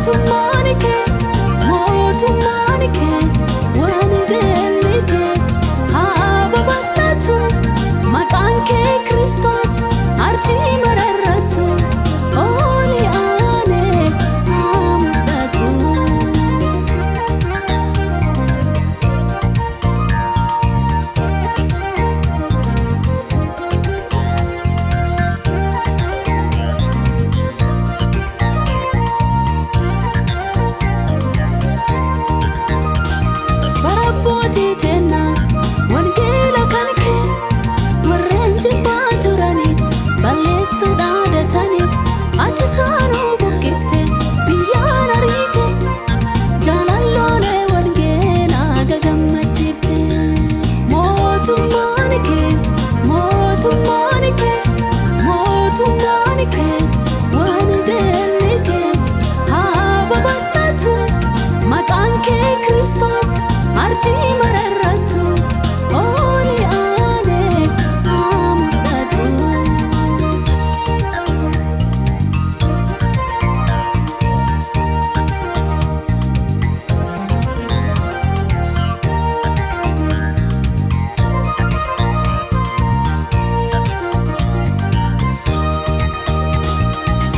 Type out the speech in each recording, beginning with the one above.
Mootummaan kee, mootummaan kee, wangeelli kee haa babal'atu. Maqaan kee Kiristoos ardii mararratu, oli aanee haa mul'atu. Bara abbootii teennaa wangeela kan kee warreen jibbaa turanii balleessuu dhaadatanii, ati isaanuu buqqifte, biyyaan ariite, jaalalloolee wangeelaa gagammachiifte. Mootummaan kee, mootummaan kee, mootummaan kee, wangeelli kee haa babal'atu. Maqaan kee Kiristoos ardii mararratu, oli aanee haa mul'atu.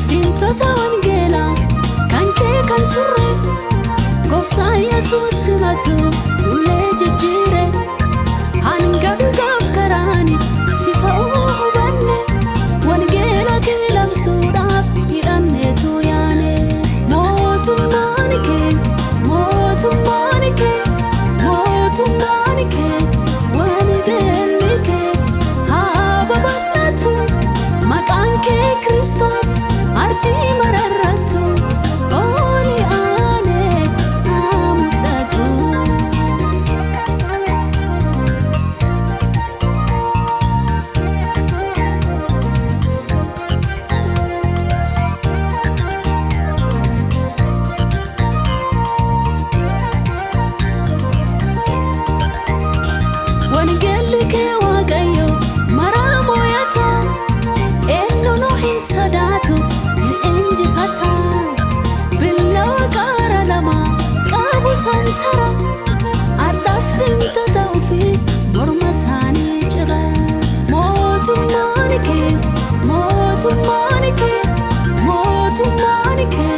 Diintota wangeelaa kan kee kan turre, gooftaa Yesuus simatu lullee jijjiire. Hanga dhugaaf karaani si ta'uu hubanne, wangeela kee labsuudhaaf hidhanneetu yaane. Mootummaan kee, mootummaan kee, mootummaan kee, wangeelli kee haa babal'atu. Maqaan kee Kiristoos ardii mararratu, oli aanee haa mul'atu. Wangeelli kee Waaqayyo maraa moo'ata, eenyuun hin sodaatu, hin injifata. Billawa qaara lama qabu santara, addaas diintota ofii morma isaanii cira. Mootummaan kee, mootummaan kee, mootummaan kee,